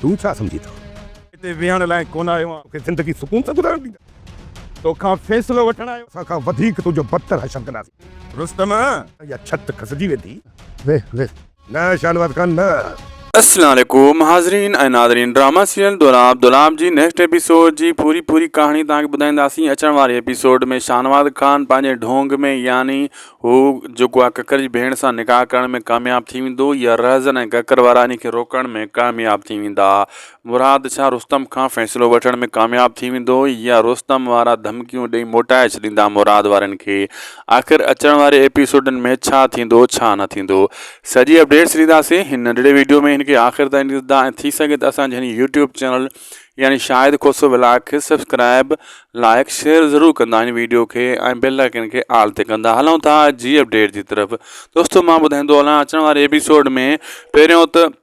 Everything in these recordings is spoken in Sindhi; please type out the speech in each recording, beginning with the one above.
تون ڇا سمجهين ٿو؟ هتي ويهڻ لاء ڪونه آيو آهيان. توکي زندگي سڪون سان گذارڻ ڏيندس. توکان فيصلو وٺڻ آيو. اسان کان وڌيڪ تنهنجو بدتر حشر ڪنداسين. رستم! اها ڇت کسجي ويندي. ويهه ويهه. نه شاهنواز خان نه. السلام عليڪم حاضرين ۽ ناظرين ڊراما سيريل دولاب دولاب جي نيڪسٽ ايپيسوڊ جي پوري پوري ڪهاڻي توهان کي ٻڌائينداسين اچڻ واري ايپيسوڊ ۾ شاهنواز خان پنهنجي ڍونگ ۾ يعني هو جيڪو آهي ڪڪر جي ڀيڻ سان نڪاح ڪرڻ ۾ ڪامياب ٿي ويندو يا رهزن ۽ ڪڪر وارا ان کي روڪڻ ۾ ڪامياب ٿي ويندا مراد ڇا رستم کان فيصلو وٺڻ ۾ ڪامياب ٿي ويندو يا رستم وارا ڌمڪيون ڏئي موٽائي ڇڏيندا مراد وارن کي آخر اچڻ واري ايپيسوڊن ۾ ڇا ٿيندو ڇا نه ٿيندو سڄي اپڊيٽس ڏينداسين هن ننڍڙي ويڊيو ۾ هن کي آخر تائين ڏسندا ۽ ٿي سگهي ته اسان جي هن يوٽيوب چينل يعني شاهد کوسو ولاگ کي سبسڪرائب لائڪ شيئر ضرور ڪندا هن ويڊيو کي ۽ بيل آئيڪن کي آل تي ڪندا هلون ٿا جي اپڊيٽ جي طرف دوستو مان ٻڌائيندو هلان اچڻ واري ايپيسوڊ ۾ پهريون ته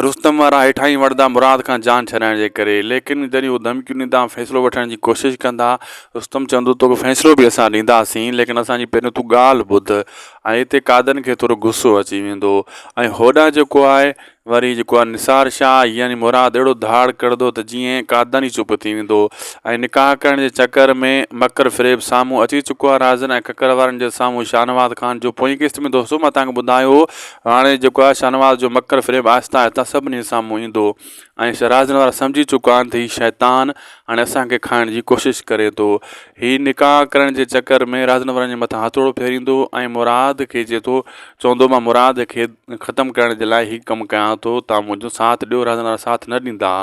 رستم وارا هيٺان ئي وڙهندا مراد کان جان ڇڏائڻ جي ڪري ليڪن جڏهن هو ڌمڪيون ڏيندا فيصلو وٺڻ جي ڪوشش ڪندا رستم چوندو توکي فيصلو به اسان ڏينداسين ليڪن اسان جي پهريون تون ڳالهه ٻڌ ۽ هتي قادن کي ٿورو غصو اچي ويندو ۽ هوڏانهن جيڪو آهي وري جيڪو آهي نثار شاهه يعني مراد اهڙو ڌاڙ ڪڍندو ته جيئن قادن ئي چپ ٿي ويندو ۽ نڪاح ڪرڻ جي چڪر ۾ مڪر فريب سامهون اچي چڪو آهي رازن ۽ ڪڪر وارن جي سامهون شاهنواز خان جو پوئين قسط ۾ دوستو مان توهان کي ٻڌايو هو هاڻي جيڪو آهي شاهنواز جو مڪر فريب آهستي آهستي سڀني جي سامهون ايندو ۽ شرازن وارا سمجهي چڪا آهن ته هي شيطان هاڻي اسان کي کائڻ جي ڪوشش ڪري ٿو هي نڪاح ڪرڻ جي چڪر ۾ رازن وارن جي مٿان هٿوڙو ڦيريندو ۽ مراد کي چئي ٿو چوندو مان مراد کي ختم ڪرڻ جي لاء هي ڪم ڪيان ٿو تان منهنجو ساٿ ڏيو رازن وارا ساٿ نه ڏيندا.